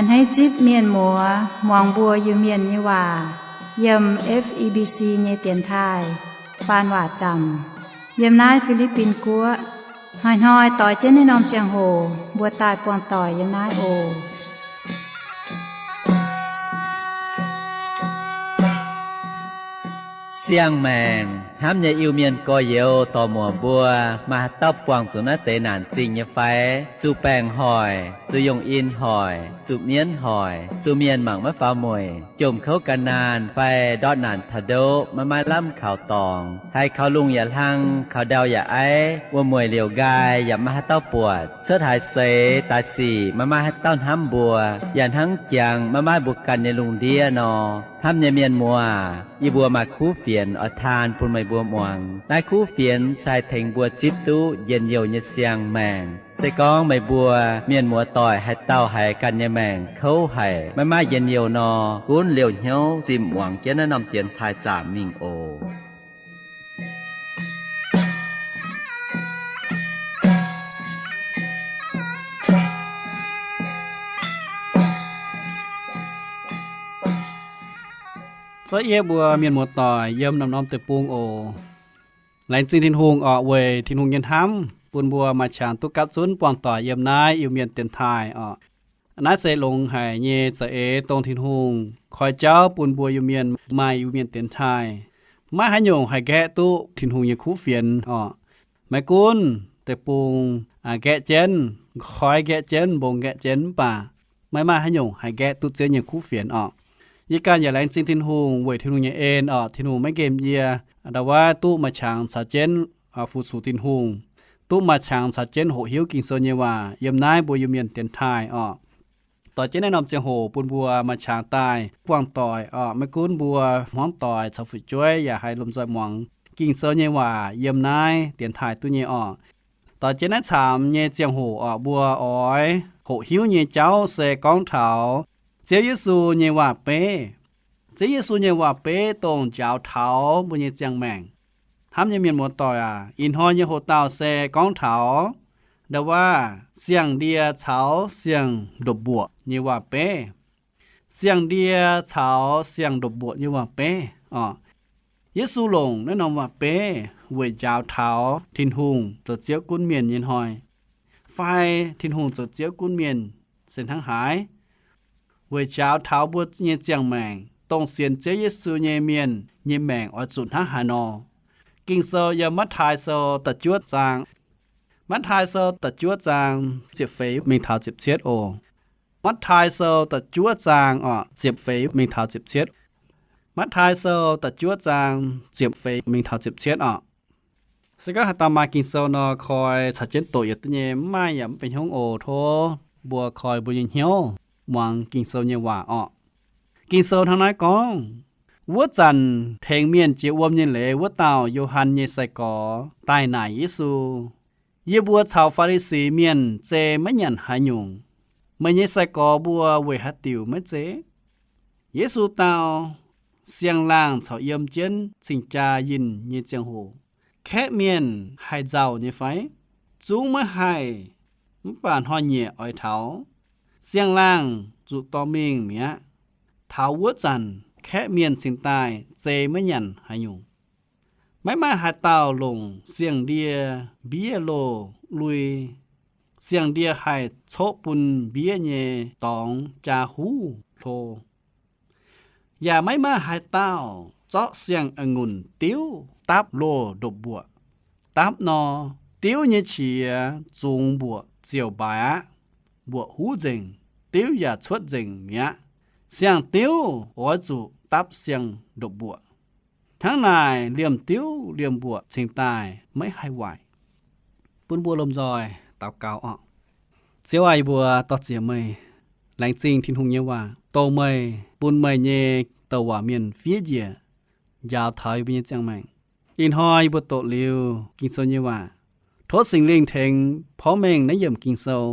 A'hneiv zipv mienh muoz muangx mbuo Iu-Mienh nyei waac yiem F E B C nyei dienx taaih faan waac zaamc yiem naaiv Fi^li^bin Guoqv. Hnoi-hnoi doix jienv naaiv norm ziangh hoc mbuo daaih buangh doic yiem naaiv oc. Siang-maengc hnamv nyei Iu-Mienh gorx-youz dorc-muoc mbuo, maaih haaix dauh buangh zuqc naaiv deix naanc zingh nyei fai? Zuqc baengc hoic, zuqc yungh in hoic, zuqc mienv hoic, zuqc mienh mangc maiv faaux mueic, jomc kouv ga'naanh fai ndortv naanc taux ndoqv maiv maaih lamh kaux dorngx, haiz kaux lungh yaac hlang, kaux ndau yaac aiv, wuom-mueic liouc nqaai yaac maiv maaih haaix dauh buatc, cuotv haaix seix daaih sic maiv maaih haaix dauh hnamv mbuo, yaac hnangv jangx maiv maaih mbuo ganh nyei lungh ndiev nor. Hnamv nyei mienh muoz, yie mbuo maaih kuv fienx oix taan bun meih mbuo muangx. Naaiv kuv fienx se haih tengx mbuo zipv duqv njien-youh nyei siang-maengc. Se gorngv meih mbuo mienh muoz doic haaix dauh haiz ganh nyei maengc kouv haic, maiv maaih njien-youh nor, gunv liouh hnyouv zimh muangx jienv naaiv norm dienx taaih zaamc mingh oc. Cuotv yie mbuo mienh muoz doic yiem norm-norm deic-bung oc. Laengz zingh Tin-Hungh orqc, weic Tin-Hungh nyei hnamv bun mbuo maaih qangx duqv gapv zunv buangh doic yiem naaiv Iu-Mienh dienx taaih orqc. Naaiv se longx haic nyei za'eix dongh Tin-Hungh koi jauv bun mbuo Iu-Mienh maaih Iu-Mienh dienx taaih. Maiv haaix nyungc haih nqaeqv duqv Tin-Hungh nyei kuv fienx orqc. Maiv gunv deic-bung nqaeqv jienv, koiv nqaeqv jienv, mbong nqaeqv jienv mv baac maiv maaih haaix nyungc haih nqaeqv duqv Ziouv nyei kuv fienx orqc. Yie ganh yaac laengz zingh Tin-Hungh weic Tin-Hungh nyei en orqc. Tin-Hungh maiv nqemh yie ndau wuov duqv maaih qangx caux jienv fu-sux Tin-Hungh, duqv maaih qangx caux jienv hoqc hiuv Ging-Sou nyei waac yiem naaiv mbuo Iu-Mienh dienx taaih orqc. Doix jienv naaiv norm ziangh hoc bun mbuo maaih qangx daaih buangh doic orqc. Maiv gunv mbuo hmuangv doic caux fu'jueiv yaac haih lomh nzoih muangx Ging-Sou nyei waac yiem naaiv dienx taaih duqv nyei orqc. Doix jienv naaiv caamx nyei ziangh hoc orqc, mbuo oix hoqc hiuv nyei jauv se gorngv taux Ziouv Yesu nyei waac-beiv. Ziouv Yesu nyei waac-beiv dongh njaaux taux mbuo nyei ziangh maengc. Hnamv nyei mienh muoz doic aac, ih hnoi nyei hoc-dauh se gorngv taux ndau wuov siang-ndie caux siang-ndopv-mbuoqc nyei waac-beiv. Siang-ndie caux siang-ndopv-mbuoqc nyei waac-beiv orqc. Yesu longc naaiv norm waac-beiv weic njaaux taux Tin-Hungh zoux Ziouv gunv mienh nyei hnoi, fai Tin-Hungh zoux Ziouv gunv mienh se hnangv haaix, weic njaaux taux mbuo nyei ziangh maengc, dongh sienx Ziouv Yesu nyei mienh, nyei maengc oix zuqc hnangv haaix nor. Ging-Sou yiem Matv^taai Sou da'juov zaang. Matv^taai Sou da'juov zaang ziepc feix mingh taux ziepc cietv oc. Matv^taai Sou da'juov zaang orqc, ziepc feix mingh taux ziepc cietv. Matv^taai Sou da'juov zaang ziepc feix mingh taux ziepc cietv orqc. Se gorngv haaix dauh maaih Ging-Sou nor, koi caux jienv doqc yietc duqv nyei. Mv maaih yaac mv benx hnyouv oc. Tov mbuo koi mbuo nyei hnyouv muangx Ging-Sou nyei waac orqc. Ging-Sou hnangv naaiv gorngv, Wuov zanc tengx mienh jiex wuom nyei leiz wuov dauh Yo^han nyei sai-gorx daaih naaic Yesu, Yie mbuo caux Faa^li^si Mienh zei maiv nyanc haaix nyungc. Meih nyei sai-gorx mbuo weic haaix diuc maiv zei? Yesu dau, Siang-laangh caux yiem jienv cing-jaa yinh nyei ziangh hoc, kaeqv mienh haih nzauh nyei fai? Zungv maiv haih. Mv baac hnoi-nyieqc oix taux, siang-laangh zuqc dorh mingh mi'aqv. Taux wuov zanc kaeqv mienh cingx daaih zei maiv nyanc haaix nyungc. Maiv maaih haaix dauh longc siang-ndie mbiev loz lui. Siang-ndie haih coqv bun mbiev nyei dorngx jaa huv hlo. Yaac maiv maaih haaix dauh zorqv siang-a'ngunc diuv dapv loz ndopv-mbuoqc. Dapv nor, diuv nyei qiex zungx mbuoqc ziouc mbaaix aqv. Mbuoqc huv nzengc, diuv yaac cuotv nzengc mi'aqv. Siang-diuv oix zuqc dapv siang-ndopv-mbuoqc. Hnangv naaic, liemh diuv liemh mbuoqc cingx daaih maiv haih waaic. Bun mbuo lomh nzoih daux gaux orqc. Ziouv aac, yie mbuo dor-ziec meih, laengz zingh Tin-Hungh nyei waac, dongh meih bun meih nyei douc waac mienh fiev njiec njaaux taux yie mbuo nyei ziangh maengc. Ih hnoi yie mbuo doqc liuz Ging-Sou nyei waac, tov Singx Lingh tengx porv mengh naaiv yiemc Ging-Sou,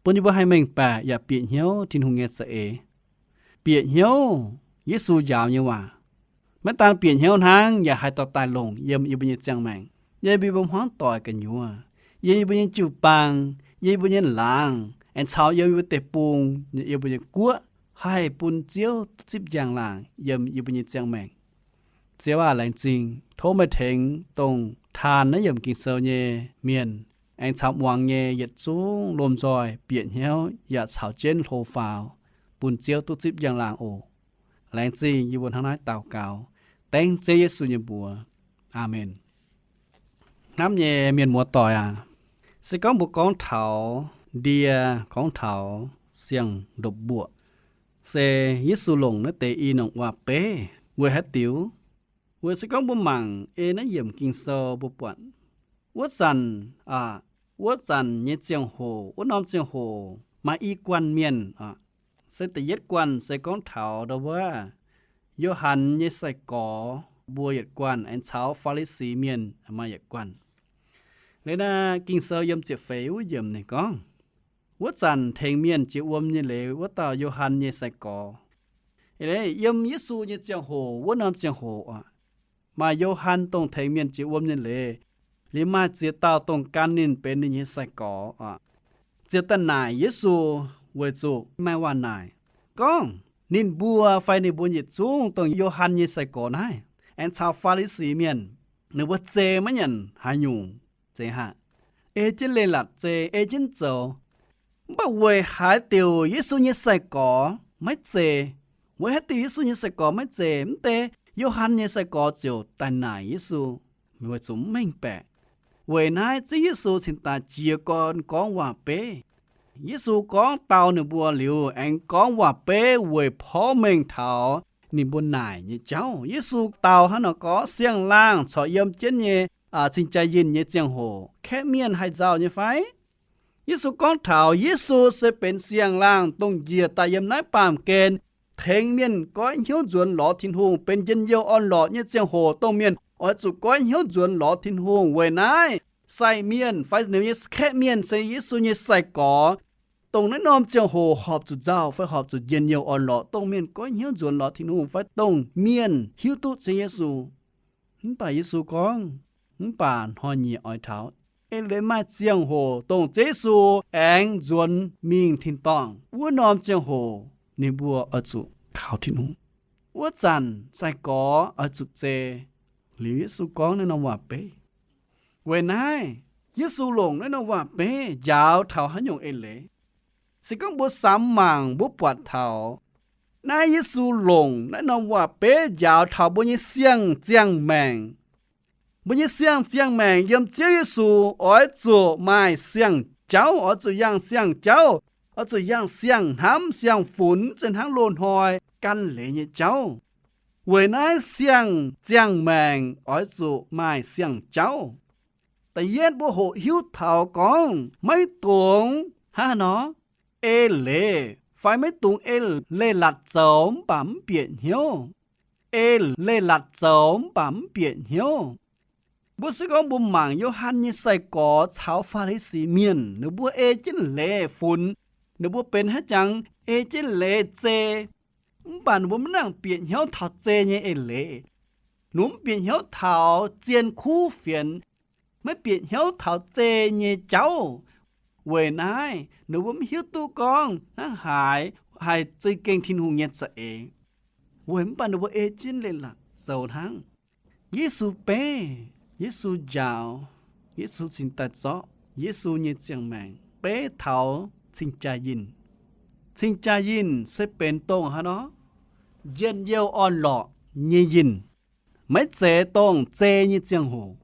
bun yie mbuo haih mengh baeqc yaac bieqc hnyouv Tin-Hungh nyei za'eix, bieqc hnyouv Yesu njaaux nyei waac. Maiv daan bieqc hnyouv hnangv, yaac haih dorh daaih longc yiem yie mbuo nyei ziangh maengc, yiem yie mbuo hmuangv doic gu'nyuoz, yiem yie mbuo nyei jiu-baang, yiem yie mbuo nyei laangz, aengx caux yiem yie mbuo deic-bung, yie mbuo nyei guoqv haih bun Ziouv duqv zipv njang-laangc yiem yie mbuo nyei ziangh maengc. Ziouv aac, laengz zingh tov meih tengx dongh taan naaiv yiemc Ging-Sou nyei mienh, aengx caux muangx nyei yietc zungv lomh nzoih bieqc hnyouv yaac caux jienv hlo faaux, bun Ziouv duqv zipv njang-laangc oc. Laengz zingh yie mbuo hnangv naaiv daux gaux dengv Ziouv Yesu nyei mbuox. Aamen. Hnamv nyei mienh muoz-doic aac, se gorngv mbuo gorngv taux ndie, gorngv taux siang-ndopv-mbuoqc, se Yesu longc naaiv deix i norm waac-beiv weic haaix diuc? Weic se gorngv mbuo mangc ei naaiv yiemc Ging-Sou mbuo buatc, wuov zanc, aac, wuov zanc nyei ziangh hoc, wuov norm ziangh hoc maaih i guanh mienh aac. Se da'yietv guanh se gorngv taux ndau wuov Yo^han nyei sai-gorx mbuo yietc guanh aengx caux Faa^li^si Mienh maaih yietc guanh. Liuz naaiv Ging-Sou yiem ziepc feix wuov yiemc ninh gorngv, wuov zanc tengx mienh jiex wuom nyei leiz wuov dauh Yo^han nyei sai-gorx. Yiem Yesu nyei ziangh hoc, wuov norm ziangh hoc aac, maaih Yo^han dongh tengx mienh jiex wuom nyei leiz. Liuz maaih ziex dauh dongh gan ninh benx ninh nyei sai-gorx aac, ziouc daaih naaic Yesu weic zuqc maaih waac naaic gorngv ninh mbuo fai ninh mbuo yietc zungv dongh Yo^han nyei sai-gorx naaiv aengx caux Faa^li^si Mienh, ninh mbuo zei maiv nyanc haaix nyungc, zei haic, ei jienv leiz-latc zei, ei jienv zoux. Mv baac weic haaix diuc Yesu nyei sai-gorx maiv zei? Weic haaix diuc Yesu nyei sai-gorx maiv zei? Mv deix Yo^han nyei sai-gorx ziouc daaih naaic Yesu, weic zuqc mv mengh baeqc. Weic naaiv Ziouv Yesu cingx daaih jiez gorn gorngv waac-beiv. Yesu gorngv dau ninh mbuo liuz aengx gorngv waac-beiv weic porv mengh taux ninh mbuo naaic nyei jauv. Yesu dau hnangv nor gorngv siang-laangh corc yiem jienv nyei cing-jaa-yinh nyei ziangh hoc, kaeqv mienh haih nzauh nyei fai? Yesu gorngv taux Yesu se benx siang-laangh dongh njiec daaih yiem naaiv baamh gen, tengx mienh goiv hnyouv nzuonx lorz Tin-Hungh, benx njien-youh orn-lorqc nyei ziangh hoc dongh mienh oix zuqc goiv hnyouv nzuonx lorz Tin-Hungh. Weic naaiv sai mienh fai ninh nyei kaeqv mienh se Yesu nyei sai-gorx, dongh naaiv norm ziangh hoc horpc zuqc nzauh fai horpc zuqc njien-youh orn-lorqc dongh mienh goiv hnyouv nzuonx lorz Tin-Hungh fai dongh mienh hiuv duqv Ziouv Yesu. Mv baac Yesu gorngv, mv baac hnoi-nyieqc oix taux, eix leiz maaih ziangh hoc dongh Ziouv Yesu aengx nzuonx mingh tin-dorngh. Wuov norm ziangh hoc ninh mbuo oix zuqc kaux Tin-Hungh. Wuov zanc sai-gorx oix zuqc zei. Liuz Yesu gorngv naaiv norm waac-beiv. Weic naaiv, Yesu longc naaiv norm waac-beiv njaaux taux haaix nyungc eix leiz? Se gorngv mbuo samx mangc mbuo buatc taux naaiv Yesu longc naaiv norm waac-beiv njaaux taux mbuo nyei siang-ziangh maengc. Mbuo nyei siang-ziangh maengc yiem Ziouv Yesu oix zuqc maaih siang-jauv, oix zuqc yangh siang-jauv, oix zuqc yangh siang-hnamv siang-funx, zeiz hnangv loz-hnoi gan leiz nyei jauv. Weic naaiv siang-ziangh maengc oix zuqc maaih siang-jauv. Da'yietv, mbuo hoqc hiuv taux gorngv maiv dungx hnangv haaix nor, eix leiz fai maiv dungx ei leiz-latc zoux mv baac mv bieqc hnyouv. Ei leiz-latc zoux mv baac mv bieqc hnyouv. Mbuo se gorngv mbuo mangc Yo^han nyei sai-gorx caux Faa^li^si Mienh, ninh mbuo ei jienv leiz funx, ninh mbuo benx haaix jangx ei jienv leiz zei, mv baac ninh mbuo maiv nangc bieqc hnyouv taux zei nyei eix leiz. Ninh mbuo mv bieqc hnyouv taux zien kuv fienx, maiv bieqc hnyouv taux zei nyei jauv. Weic naaiv ninh mbuo mv hiuv duqv gorngv hnangv haaix haih za'gengh Tin-Hungh nyei za'eix. Weic mv baac ninh mbuo ei jienv leiz-latc zoux hnangv. Yesu beiv, Yesu njaaux, Yesu cingx daaih zorqv Yesu nyei ziangh maengc beiv taux cing-jaa-yinh. Cing-jaa-yinh se benx dongh haaix nor? Njien-youh orn-lorqc nyei yinh. Maiv zeiz dongh zei nyei ziangh hoc.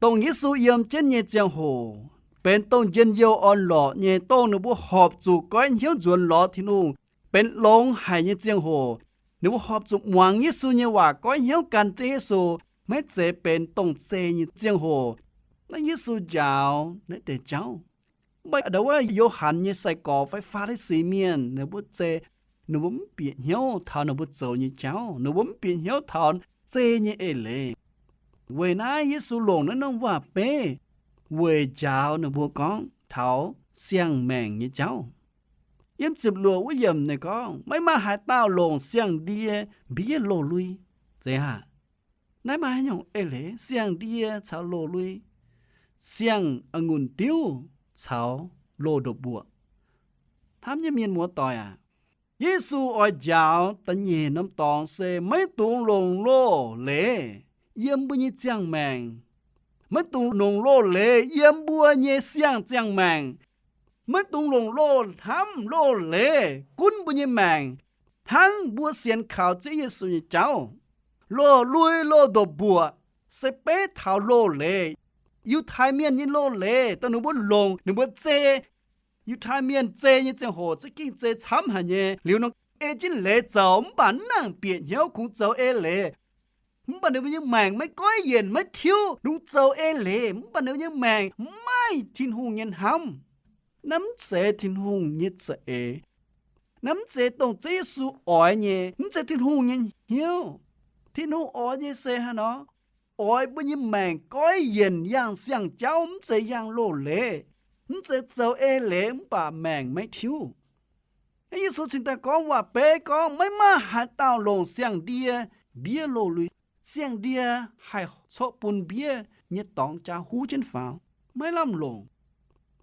Dongh Yesu yiem jienv nyei ziangh hoc benx dongh njien-youh orn-lorqc nyei, dongh ninh mbuo horpc zuqc goiv hnyouv nzuonx lorz Tin-Hungh, benx longx haic nyei ziangh hoc. Ninh mbuo horpc zuqc muangx Yesu nyei waac, goiv hnyouv gan jienv Yesu, maiv zeiz benx dongh zei nyei ziangh hoc. Naaiv Yesu njaaux naaiv deix jauv. Mv baac ndau wuov Yo^han nyei sai-gorx fai Faa^li^si Mienh ninh mbuo zei, ninh mbuo mv bieqc hnyouv taux ninh mbuo zoux nyei jauv, ninh mbuo mv bieqc hnyouv taux zei nyei eix leiz. Weic naaiv Yesu longc naaiv norm waac-beiv weic njaaux ninh mbuo gorngv taux siang-maengc nyei jauv. Yiem ziepc luoqc wuov yiemc ninh gorngv, maiv maaih haaix dauh longc siang-ndie mbiev loz-lui. Zeiz aqv. Naaiv maaih haaix nyungc eix leiz? Siang-ndie caux loz-lui, siang-a'ngunc diuv caux loz-ndopv-mbuoqc. Hnamv nyei mienh muoz-doic aac, Yesu oix njaaux da'nyeic norm dorngx se maiv dungx longc loz-leiz yiem mbuo nyei ziangh maengc. Maiv dungx longc loz-leiz yiem mbuo nyei siang-ziangh maengc. Maiv dungx longc loz-hnamv loz-leiz gunv mbuo nyei maengc hnangv mbuo sienx kaux Ziouv Yesu nyei jauv. Loz-lui loz-ndopv-mbuoqc se beiv taux loz-leiz. Yiutai Mienh nyei loz-leiz dongh ninh mbuo longc ninh mbuo zei. Yiutai Mienh zei nyei ziangh hoc za'gengh zei camv haic nyei. Liuz nor ei jienv leiz zoux mv baac mv nangc bieqc hnyouv kungx zoux eix leiz. Mv baac ninh mbuo nyei maengc maiv goiv yienc maiv tiuv, lungh zoux eix leiz, mv baac ninh mbuo nyei maengc maiv maaih Tin-Hungh nyei hnamv. Naaiv mv zeiz Tin-Hungh nyei za'eix. Naaiv mv zeiz dongh Ziouv Yesu oix nyei, mv zeiz Tin-Hungh nyei hnyouv. Tin-Hungh oix nyei se haaix nor? Oix mbuo nyei maengc goiv yienc yangh siang-jauv, mv zeiz yangh loz-leiz, mv zeiz zoux eix leiz mv baac maengc maiv tiuv. Yesu cingx daaih gorngv waac-beiv gorngv maiv maaih haaix dauh longc siang-ndie mbiev loz-lui. Siang-ndie haih coqv bun mbiev nyei dorngx jaa huv jienv faaux, maiv lamh longc.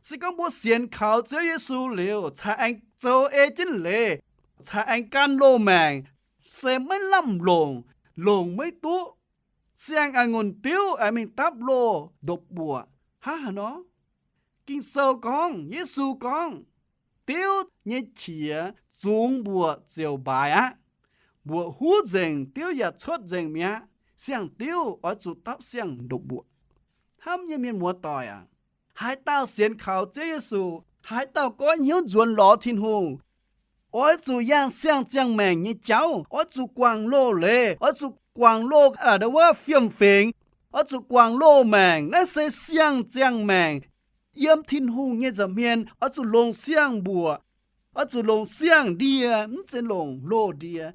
Se gorngv mbuo sienx kaux Ziouv Yesu liuz caux aengx zoux ei jienv leiz, caux aengx gan loz-maengc, se maiv lamh longc, longc maiv duqv. Siang a'ngunc diuv aengx mingh dapv loz-ndopv-mbuoqc hnangv haaix nor? Ging-Sou gorngv, Yesu gorngv, diuv nyei qiex zungx mbuoqc ziouc mbaaix aqv. Mbuoqc huv nzengc, diuv yaac cuotv nzengc mi'aqv. Siang-diuv oix zuqc dapv siang-ndopv-mbuoqc. Hnamv nyei mienh muoz-doic aac, haaix dauh sienx kaux Ziouv Yesu, haaix dauh goiv hnyouv nzuonx lorz Tin-Hungh, oix zuqc yangh siang-ziangh maengc nyei jauv, oix zuqc guangc loz-leiz, oix zuqc guangc loz, aa, wuov fiem-fingx, oix zuqc guangc loz-maengc. Naaiv se siang-ziangh maengc. Yiem Tin-Hungh nyei nza'hmien oix zuqc longc siang-mbuoqc, oix zuqc longc siang-ndie, mv zeiz longc loz-ndie,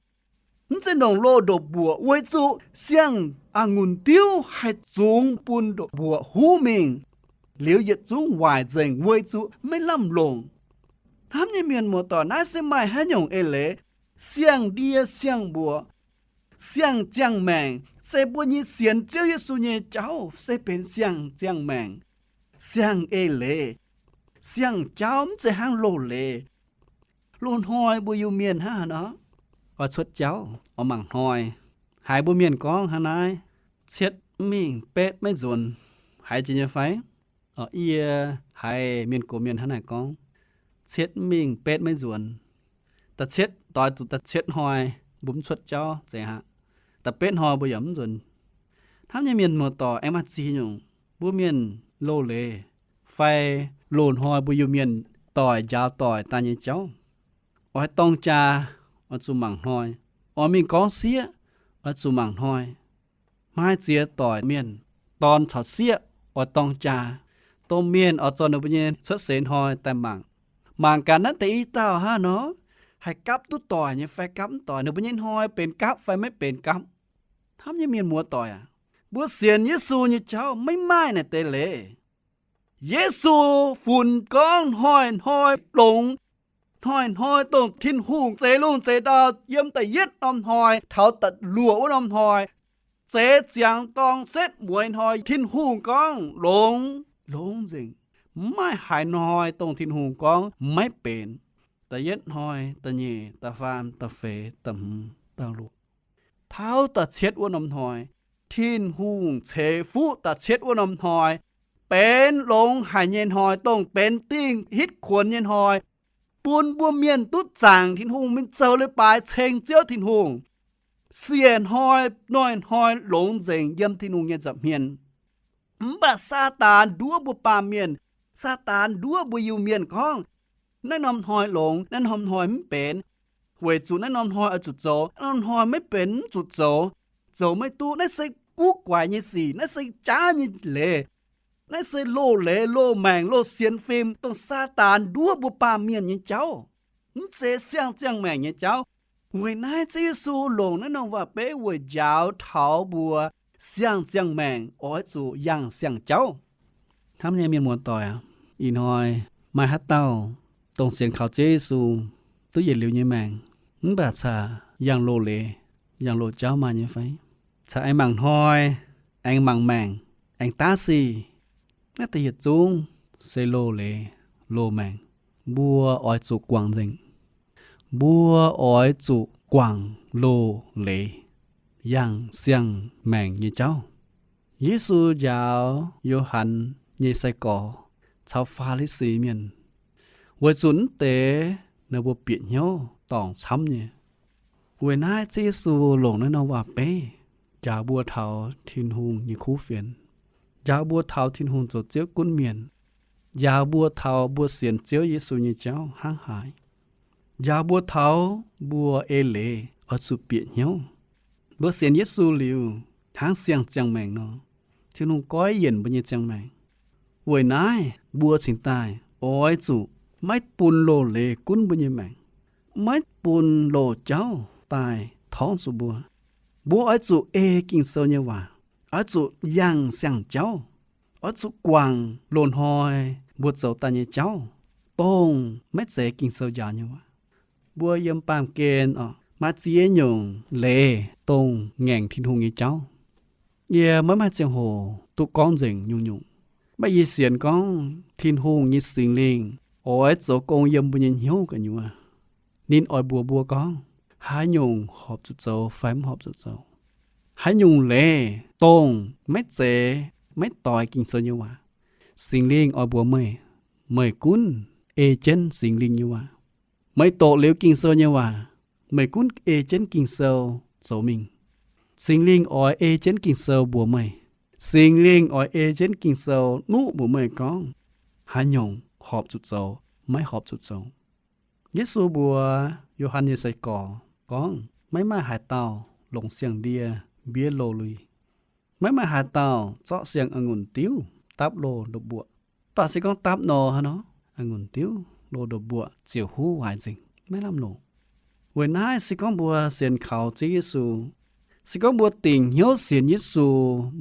mv zeiz longc loz-ndopv-mbuoqc, weic zuqc siang a'ngunc diuv haih zungx bun ndopv-mbuoqc huv mingh, liuz yietc zungv waaic nzengc weic zuqc maiv lamh longc. Hnamv nyei mienh muoz-doic, naaiv se maaih haaix nyungc eix leiz? Siang-ndie, siang-mbuoqc, siang-ziangh maengc, se mbuo nyei sienx Ziouv Yesu nyei jauv se benx siang-ziangh maengc, siang eix leiz, siang-jauv, mv zeiz hnangv loz-leiz. Loz-hnoi mbuo Iu-Mienh hnangv haaix nor? Oix cuotv jauv, oix mangc hnoi. Haiz mbuo mienh gorngv hnangv naaiv, cietv mv mingh betv maiv nzuonx, haiz jiex nyei fai? Yie haiz mienh gox mienh hnangv naaic gorngv, cietv mv mingh betv maiv nzuonx. Da'cietv doix zuqc da'cietv hnoi mbuo mv cuotv jauv zeiz aqv. Da'betv hnoi mbuo yaac mv nzuonx. Hnamv nyei mienh muoz-doic, aengx maaih ziex nyungc mbuo mienh loz-leiz fai loz-hnoi mbuo Iu-Mienh doic njaaux doic daaih nyei jauv. Oix dorng jaa, oix zuqc mangc hnoi. Oix mingh gorngv sieqv, oix zuqc mangc hnoi. Hmai ziex doic mienh, dorn caux sieqv oix dorng jaa. Domh mienh oix zorqv ninh mbuo nyei cuotv seix hnoi daaih mangc. Mangc gaax naaiv deix i dauh hnangv nor, haih gapv duqv doic nyei fai gapv mv doic, ninh mbuo nyei hnoi benx gapv fai maiv benx gapv. Hnamv nyei mienh muoz-doic aac, mbuo sienx Yesu nyei jauv maiv maaih naaic deix leiz. Yesu funx gorngv hnoi-hnoi longx, hnoi-hnoi dongh Tin-Hungh zeix lungh zeix ndau yiem da'yietv norm hnoi taux da'luoqc wuov norm hnoi, zeix ziangx dorng setv mueiz hnoi, Tin-Hungh gorngv longx, longx nzengc. Mv maaih haaix hnoi dongh Tin-Hungh gorngv maiv benx. Da'yietv hnoi, da'nyeic, da'faam, da'feix, da'hmz, da'luoqc. Taux da'cietv wuov norm hnoi, Tin-Hungh ceix fuqv da'cietv wuov norm hnoi, benx longx haic nyei hnoi, dongh benx dingh hitv kuonx nyei hnoi, bun mbuo mienh duqv zaangc Tin-Hungh, mingh zoux leiz-baaix ceng Ziouv Tin-Hungh. Siec hnoi, hnoi-hnoi longx nzengc yiem Tin-Hungh nyei nza'hmien. Mv baac Saadaan nduov mbuo baamh mienh, Saadaan nduov mbuo Iu-Mienh gorngv, naaiv norm hnoi longx, naaiv norm hnoi mv benx. Weic zuqc naaiv norm hnoi oix zuqc zoux, naaiv norm hnoi maiv benx mv zuqc zoux. Zoux maiv duqv. Naaiv se guv guaix nyei sic, naaiv se jaav nyei leiz. Naaiv se loz-leiz, loz-maengc, loz-sienx fim, dongh Saadaan nduov mbuo baamh mienh nyei jauv. Mv zeiz siang-ziangh maengc nyei jauv. Weic naaiv Ziouv Yesu longc naaiv norm waac-beiv weic njaaux taux mbuo siang-ziangh maengc oix zuqc yangh siang-jauv. Hnamv nyei mienh muoz-doic aac, ih hnoi maaih haaix dauh dongh sienx kaux Ziouv Yesu duqv yietc liuz nyei maengc, mv baac caux yangh loz-leiz, yangh loz-jauv maaih nyei fai? Caux aengx mangc hnoi, aengx mangc maengc, aengx daav sic, naaiv deix yietc zungv se loz-leiz, loz-maengc. mbuo oix zuqc guangc nzengc. Mbuo oix zuqc guangc loz-leiz, yangh siang-maengc nyei jauv. Yesu njaaux Yo^han nyei sai-gorx caux Faa^li^si Mienh, weic zuqc mv deix ninh mbuo bieqc hnyouv dorngc camv nyei. Weic naaiv Ziouv Yesu longc naaiv norm waac-beiv njaaux mbuo taux Tin-Hungh nyei kuv fienx, njaaux mbuo taux Tin-Hungh zoux Ziouv gunv mienh, njaaux mbuo taux mbuo sienx Ziouv Yesu nyei jauv hnangv haaix, njaaux mbuo taux mbuo eix leiz oix zuqc bieqc hnyouv. Mbuo sienx Yesu liuz, hnangv siang-ziangh maengc nor, Tin-Hungh goiv yienc mbuo nyei ziangh maengc. Weic naaiv mbuo cingx daaih oix zuqc maiv bun loz-leiz gunv mbuo nyei maengc, maiv bun loz-jauv daaih torngv zuqc mbuo. Mbuo oix zuqc ei Ging-Sou nyei waac, oix zuqc yangh siang-jauv, oix zuqc guangc loz-hnoi mbuo zoux daaih nyei jauv, dongh maiv zeiz Ging-Sou njaaux nyei waac. Mbuo yiem baamh gen oc, maaih ziex nyungc leiz dongh ngaengc Tin-Hungh nyei jauv. Yie maiv maaih ziangh hoc duqv gorngv nzengc nyungc-nyungc. Mv baac yie sienx gorngv Tin-Hungh nyei Singx Lingh oix zoux gong yiem mbuo nyei hnyouv gu'nyuoz. Ninh oix mbuox mbuo gorngv, haaix nyungc horpc zuqc zoux fai mv horpc zuqc zoux. Haaix nyungc leiz dongh maiv zeiz, maiv doix Ging-Sou nyei waac, Singx Lingh oix mbuox meih, meih gunv ei jienv Singx Lingh nyei waac. Meih doqc liuz Ging-Sou nyei waac, meih gunv ei jienv Ging-Sou zoux mingh. Singx Lingh oix ei jienv Ging-Sou mbuox meih. Singx Lingh oix ei jienv Ging-Sou nuqv mbuox meih gorngv, haaix nyungc horpc zuqc zoux, maiv horpc zuqc zoux. Yesu mbuox Yo^han nyei sai-gorx gorngv, maiv maaih haaix dauh longc siang-ndie mbiev loz-lui. Maiv maaih haaix dauh zorqv siang-a'ngunc diuv dapv loz ndopv-mbuoqc. Mv baac se gorngv dapv nor, haaix nor, a'ngunc diuv loz ndopv-mbuoqc ziouc huv waaic nzengc, maiv lamh longc. Weic naaiv se gorngv mbuo sienx kaux Ziouv Yesu, se gorngv mbuo dingc hnyouv sienx Yesu,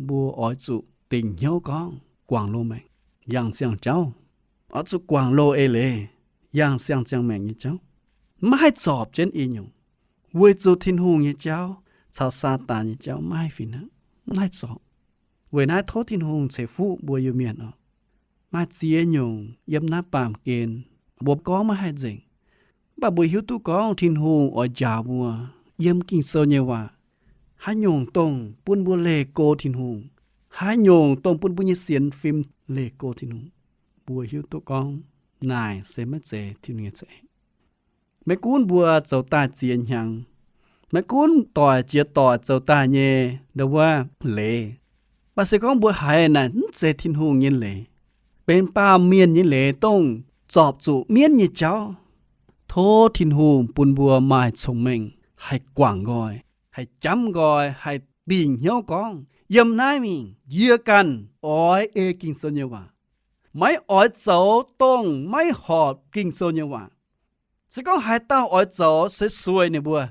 mbuo oix zuqc dingc hnyouv gorngv guangc loz-maengc, yangh siang-jauv, oix zuqc guangc loz-eix leiz, yangh siang-ziangh maengc nyei jauv, maiv haih zorpc jienv i nyungc, weic zuqc Tin-Hungh nyei jauv caux Saadaan nyei jauv maiv haih fih hnangv, maiv haih zorpc. Weic naaiv tov Tin-Hungh ceix fuqv mbuo Iu-Mienh oc. Maaih ziex nyungc yiem naaiv baamh gen, mbuo gorngv maiv haih nzengc. Mv baac mbuo hiuv duqv gorngv Tin-Hungh oix njaaux mbuo yiem Ging-Sou nyei waac, haaix nyungc dongh bun mbuo leih go Tin-Hungh, haaix nyungc dongh bun mbuo nyei sienx fim leih go Tin-Ungh, mbuo hiuv duqv gorngv naaic se maiv zeiz Tin-Hungh nyei za'eix. Maiv gunv mbuo zoux daaih ziex hnyangx, maiv gunv doic jiex doic zoux daaih nyei ndo wuov leiz, mv baac se gorngv mbuo haiz naaic mv zeiz Tin-Hungh nyei leiz, benx baamh mienh nyei leiz dongh zorpc zuqc mienv nyei jauv, tov Tin-Hungh bun mbuo maaih cong-mengh haih guangc nqoi, haih jamv nqoi, haih dingc hnyouv gorngv, yiem naaiv mingh yie ganh oix ei Ging-Sou nyei waac, maiv oix zoux dongh maiv horpc Ging-Sou nyei waac. Se gorngv haaix dauh oix zoux se sueih ninh mbuo.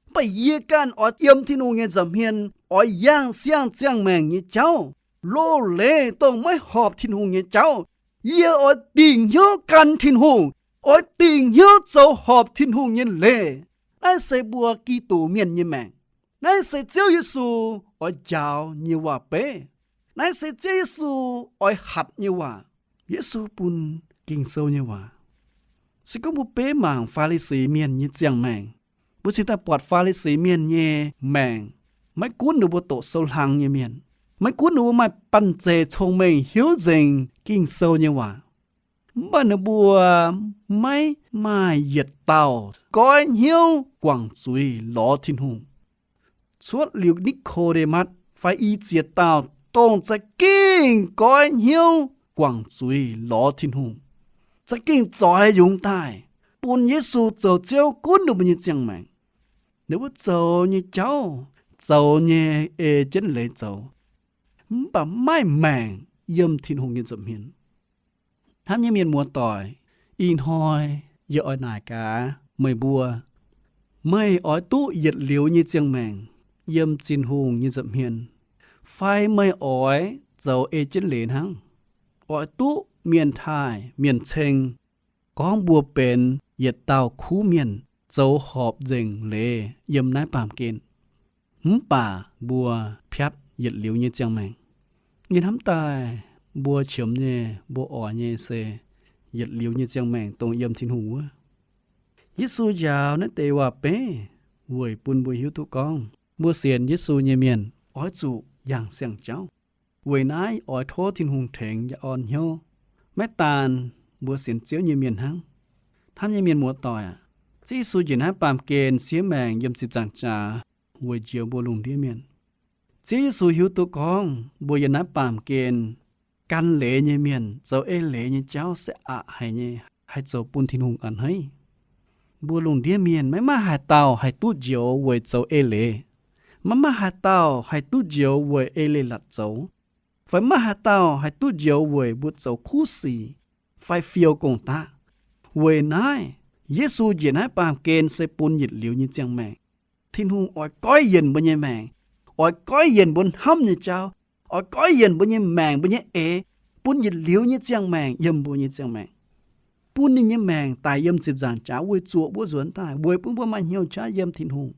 Mv baac yie ganh oix yiem Tin-Hungh nyei nza'hmien, oix yangh siang-ziangh maengc nyei jauv, loz-leiz dongh maiv horpc Tin-Hungh nyei jauv. Yie oix dingc hnyouv gan Tin-Hungh, oix dingc hnyouv zoux horpc Tin-Hungh nyei leiz. Naaiv se mbuo Giduc mienh nyei maengc. Naaiv se Ziouv Yesu oix njaaux nyei waac-beiv. Naaiv se Ziouv Yesu oix hatc nyei waac. Yesu bun Ging-Sou nyei waac. Se gorngv mbuo beiv mangc Faa^li^si Mienh nyei ziangh maengc, mbuo cingx daaih buatc Faa^li^si Mienh nyei maengc, maiv gunv ninh mbuo doqc sou-hlang nyei mienh, maiv gunv ninh mbuo maaih banh zeic cong-mengh hiuv nzengc Ging-Sou nyei waac, mv baac ninh mbuo maiv maaih yietc dauh goiv hnyouv guangc zuiz lorz Tin-Hungh. Cuotv liuz Ni^ko^nde^matv fai i ziex dauh dongh za'gengh goiv hnyouv guangc zuiz lorz Tin-Hungh, za'gengh zoix yungz daaih bun Yesu zoux Ziouv gunv ninh mbuo nyei ziangh maengc. Ninh mbuo zoux nyei jauv, zoux nyei ei jienv leiz zoux, mv baac maiv maengc yiem Tin-Hungh nyei nza'hmien. Hnamv nyei mienh muoz-doic, ih hnoi yie oix naaic gaax meih mbuo, meih oix duqv yietc liuz nyei ziangh maengc yiem Tin-Hungh nyei nza'hmien, fai meih oix zoux ei jienv leiz hnangv, oix duqv mienh taaih mienh ceng gorngv mbuo benx yietc dauh kuv mienh zoux horpc nzengc leiz yiem naaiv baamh gen, mv baac mbuo piatv yietc liuz nyei ziangh maengc. Yie hnamv daaih mbuo qiemx nyei, mbuo oix nyei se yietc liuz nyei ziangh maengc dongh yiem Tin-Hungh wuov. Yesu njaaux naaiv deix waac-beiv weic bun mbuo hiuv duqv gorngv mbuo sienx Yesu nyei mienh oix zuqc yangh siang-jauv. Weic naaiv oix tov Tin-Hungh tengx yaac orn hnyouv, maiv daan mbuo sienx Ziouv nyei mienh hnangv. Hnamv nyei mienh muoz-doic aac, Ziouv Yesu njiec naaiv baamh gen siev maengc yiem ziepc nzaangc jaax weic njoux mbuo lungh ndiev mienh. Ziouv Yesu hiuv duqv gorngv mbuo yiem naaiv baamh gen gan leiz nyei mienh zoux eix leiz nyei jauv se aqc haic nyei, haih zoux bun Tin-Hungh a'hneiv. Mbuo lungh ndiev mienh maiv maaih haaix dauh haih duqv njoux weic zoux eix leiz. Maiv maaih haaix dauh haih duqv njoux weic eix leiz-latc zoux, fai maiv maaih haaix dauh haih duqv njoux weic mbuo zoux kuv sic fai fiou gong-daqv. Weic naaiv, Yesu njiec naaiv baamh gen se bun yietc liuz nyei ziangh maengc. Tin-Hungh oix goiv yienc mbuo nyei maengc, oix goiv yienc mbuo hnamv nyei jauv, oix goiv yienc mbuo nyei maengc, mbuo nyei eix, bun yietc liuz nyei ziangh maengc yiem mbuo nyei ziangh maengc, bun ninh nyei maengc daic yiem ziepc nzaangc jaax weic zuoqc mbuo nzuonx daaih, weic bun mbuo maaih hnyouv qaqv yiem Tin-Hungh.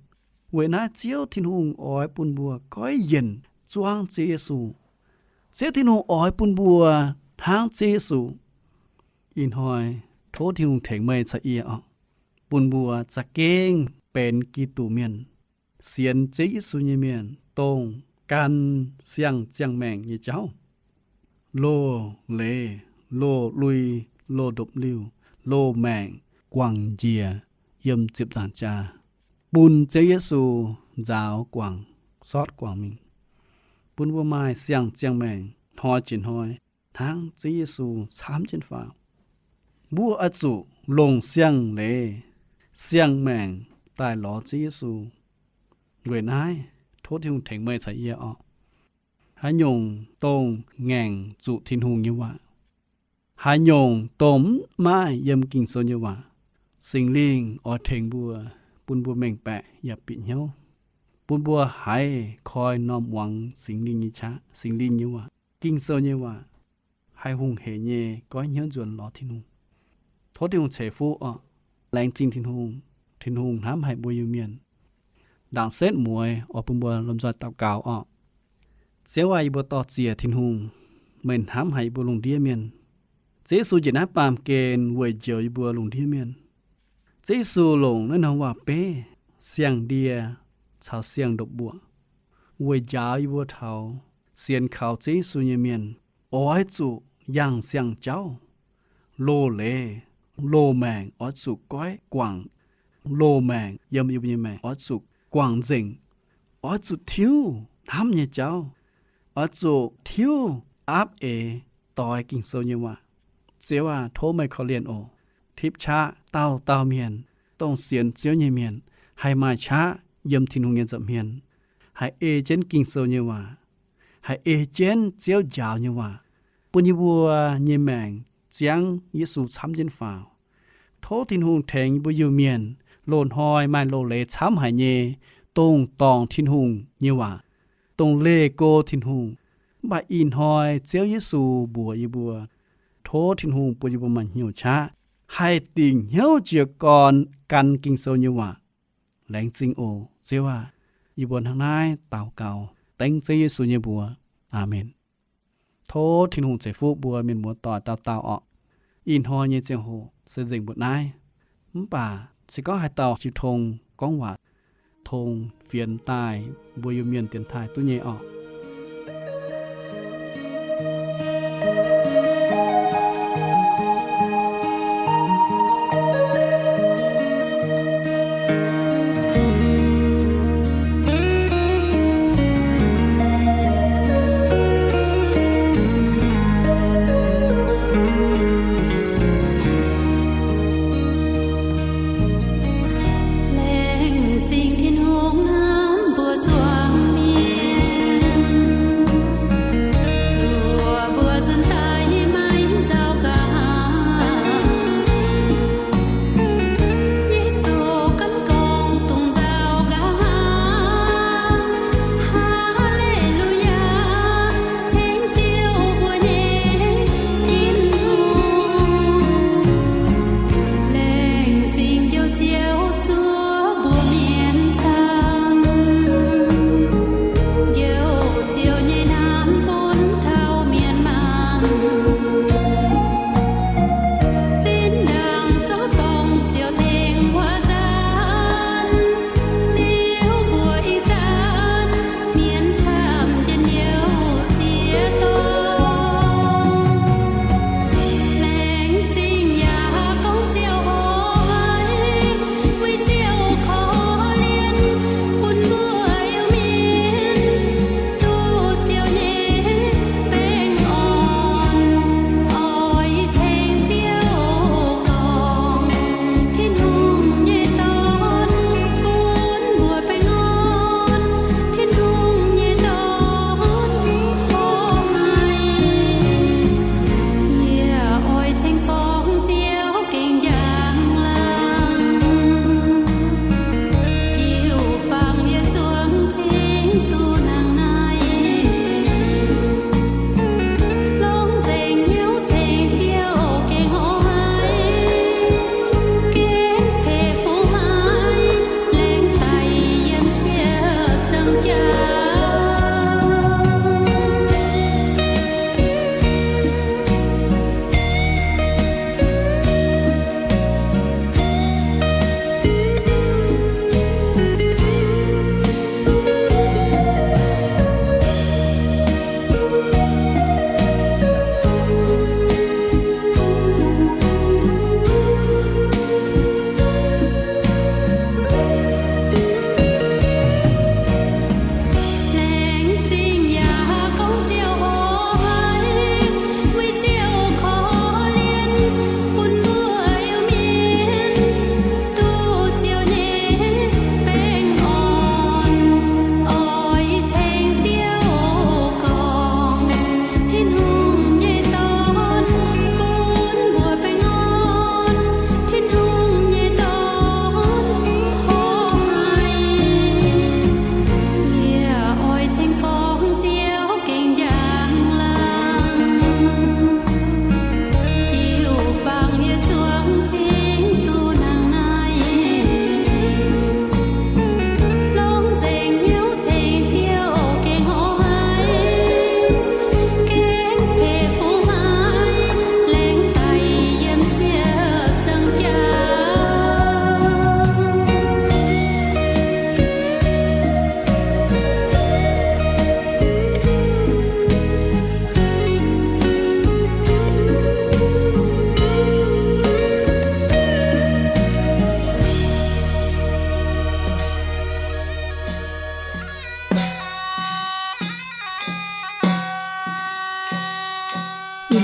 Weic naaiv Ziouv Tin-Hungh oix bun mbuo goiv yienc zuangv Ziouv Yesu. Ziouv Tin-Hungh oix bun mbuo hnangv Ziouv Yesu. Ih hnoi tov Tin-Hungh tengx meih caux yie oc, bun mbuo za'gengh benx Giduc mienh, sienx Ziouv Yesu nyei mienh, dongh gan siang-ziangh maengc nyei jauv, loz-leiz, loz-lui, loz-ndopv-liuh, loz-maengc guangc njiec yiem ziepc nzaangc jaax, bun Ziouv Yesu nzaaux guangc, sortv guangc mingh, bun mbuo maaih siang-ziangh maengc hnoi jiex hnoi hnangv Ziouv Yesu camv jienv faaux. Mbuo oix zuqc longc siang-leiz, siang-maengc daaih lorz Ziouv Yesu. Weic naaiv tov Tin-Hungh tengx meih caux yie oc. Haaix nyungc dongh ngaengc zuqc Tin-Hungh nyei waac, haaix nyungc dongh mv maaih yiem Ging-Sou nyei waac, Singx Lingh oix tengx mbuo, bun mbuo mengh baeqc yaac bieqc hnyouv, bun mbuo haiz koi norm muangx Singx Lingh nyei qaqv, Singx Lingh nyei waac, Ging-Sou nyei waac, haih hungh heic nyei goiv hnyouv nzuonx lorz Tin-Hungh. Tov Tin-Hungh ceix fuqv oc. Laengz zingh Tin-Hungh. Tin-Hungh hnamv haic mbuo Iu-Mienh. Ndaangc setv mueiz oix bun mbuo lomh nzoih daux gaux oc. Ziouv aac, yie mbuo dor-ziec Tin-Hungh, meih hnamv haic yie mbuo lungh ndiev mienh. Ziouv Yesu njiec naaiv baamh gen weic njoux yie mbuo lungh ndiev mienh. Ziouv Yesu longc naaiv norm waac-beiv, siang-ndie caux siang-ndopv-mbuoqc, weic njaaux yie mbuo taux sienx kaux Ziouv Yesu nyei mienh oix zuqc yangh siang-jauv. Loz-leiz, loz-maengc oix zuqc goiv guangc. Loz-maengc yiem yie mbuo nyei maengc oix zuqc guangc nzengc. Oix zuqc tiuv hnamv nyei jauv. Oix zuqc tiuv aapv eix doix Ging-Sou nyei waac. Ziouv aac, tov meih korv-lienh oc. Tipv qaqv dauh dauh mienh, dongh sienx Ziouv nyei mienh, haih maaih qaqv yiem Tin-Hungh nyei nza'hmien, haih ei jienv Ging-Sou nyei waac, haih ei jienv Ziouv njaaux nyei waac, bun yie mbuo nyei maengc ziangv Yesu camv jienv faaux. Tov Tin-Hungh tengx yie mbuo Iu-Mienh loz-hnoi maaih loz-leiz camv haic nyei, dongh dorngc Tin-Hungh nyei waac, dongh leih go Tin-Hungh. Mv baac ih hnoi Ziouv Yesu mbuox yie mbuo, tov Tin-Hungh bun yie mbuo maaih hnyouv qaqv haih dingc hnyouv jiez gorn gan Ging-Sou nyei waac. Laengz zingh oc, Ziouv aac. Yie mbuo hnangv naaiv daux gaux dengv Ziouv Yesu nyei mbuox. Aamen. Tov Tin-Hungh ceix fuqv mbuo mienh muoz-doic dauh dauh oc. Ih hnoi nyei ziangh hoc se nzengc mbuoqc naaiv. Mv baac se gorngv haaix dauh jiu tong gorngv waac, tong fienx daaih mbuo Iu-Mienh dienx taaih duqv nyei oc. Laengz zingh Tin-Hungh hnamv mbuo zuangx mienh.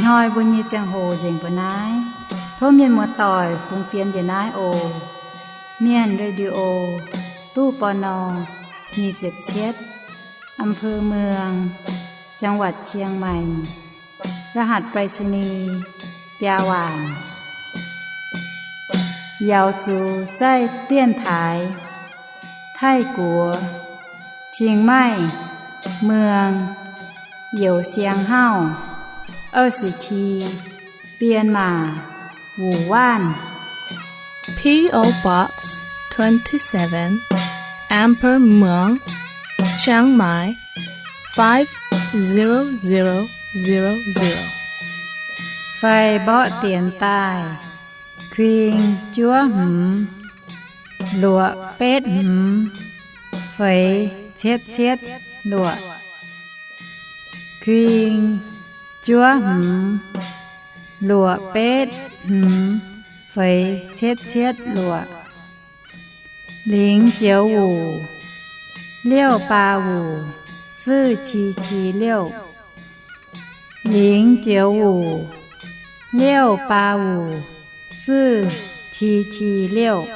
Hnoi mbuo nyei ziangh hoc nzengc mbuo naaiv. Tov mienh muoz-doic fungx fienx njiec naaiv oc. Mienh Radio, ตู้ ปณ. nyic ziepc cietv, อำเภอเมือง จังหวัดเชียงใหม่ รหัสไปรษณีย์ biaa waanc. Yaux zuqc zaih dienv taaix Taiv-Guoqv, Chiang Mai, Muang, Youz Siang Hauv, 二十七, Bienh Maac, Wuoc Waanv. P O Box twenty-seven, อำเภอเมือง เชียงใหม่ five zero zero zero zero. Fai mborqv dienx daaih, kuing juov hmz, luoqc betv hmz, feix cietv cietv luoqc. Kuing juov hmz, luoqc betv hmz, feix cietv cietv luoqc. 零九五, 六八五, 四七七六. 零九五, 六八五, 四七七六.